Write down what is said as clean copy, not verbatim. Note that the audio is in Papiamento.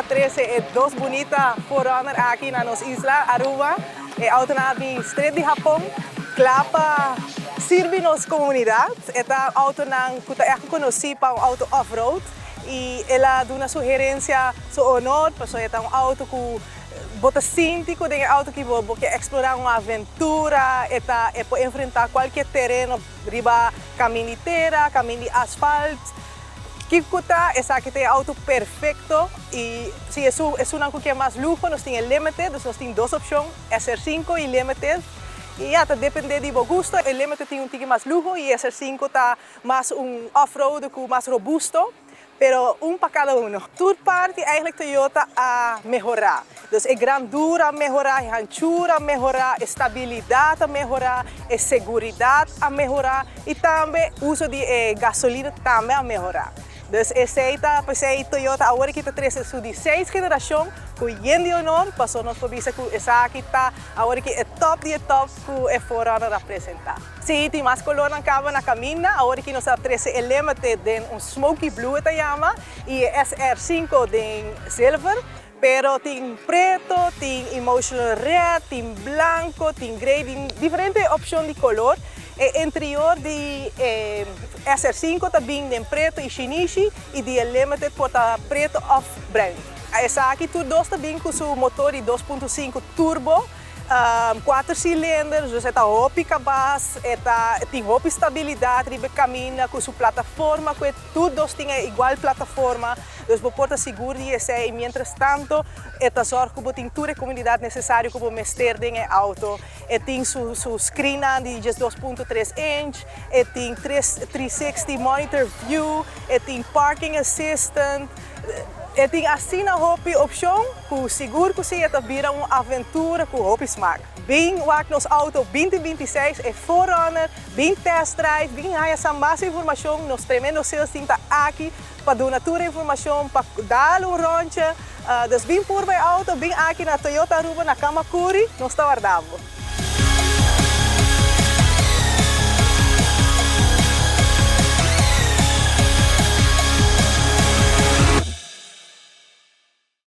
trece e dos bunita 4Runner aki na nos isla, Aruba. E autonan a bin straight di Hapon, cla pa sirbi nos comunidad. E ta autonan cu ta echt conoci pa un auto off-road y el a duna su herencia su honor, pasobra e ta un auto cu bo ta sinti cu den e auto aki bo ke explora un aventura, e ta e por enfrenta cualkier tereno riba camin di tera, camin di asfalt. Kico ta esaki ta e auto perfecto y si esunnan cu kier mas luho, nos tin e Limited, dus nos tin dos opcion, SR5 y Limited, y ya ta depende di bo gusto. E Limited tin un tiki mas luho y SR5 ta mas un off-road cu mas robusto, pero un pa cada uno. Tur parti eigenlijk Toyota a mehora. Dus e grandura a mehora, e hanchura a mehora, e stabilidad a mehora, e seguridad a mehora y tambe uso di e gasolina tambe a mehora. Dus esey ta pesey Toyota awor aki ta trece su di seis generacion cu yen di honor, paso nos por bisa cu esaki ta awor aki e top di e top cu e 4Runner a presenta. Si, tin mas colornan caba na caminda. Awor aki nos a trece e Limited den un smoky blue e ta yama y e SR5 den zilver. Pero tin preto, tin emotional red, tin blanco, tin grey, tin diferente opcion di color. E interior di e SR5 ta bin den preto y shinishi y di e Limited por ta preto of bruin. Esaki tur dos ta bin cu su motor di 2.5 turbo, cuater cilinder, dus e ta hopi cabas, e ta tin hopi stabilidad riba e caminda cu su plataforma, cu e tur dos tin e igual plataforma, dus bo por ta sigur di esey. Mientras tanto e ta zorg cu bo tin tur e comodidad necesario cu bo mester den e auto. E tin su screen di just 2.3 inch, e tin 360 monitor view, e tin parking assistant, e tin asina hopi opcion cu sigur cu si e ta bira un aventura cu hopi smaak. Bin wak nos auto 2026, e 4Runner, bin test drive, bin haya mas informacion. Nos tremendo sales team ta aki pa duna tur informacion, pa dal un rondje. Dus bin purba e auto, bin aki na Toyota Aruba na Camacuri, nos ta warda bo.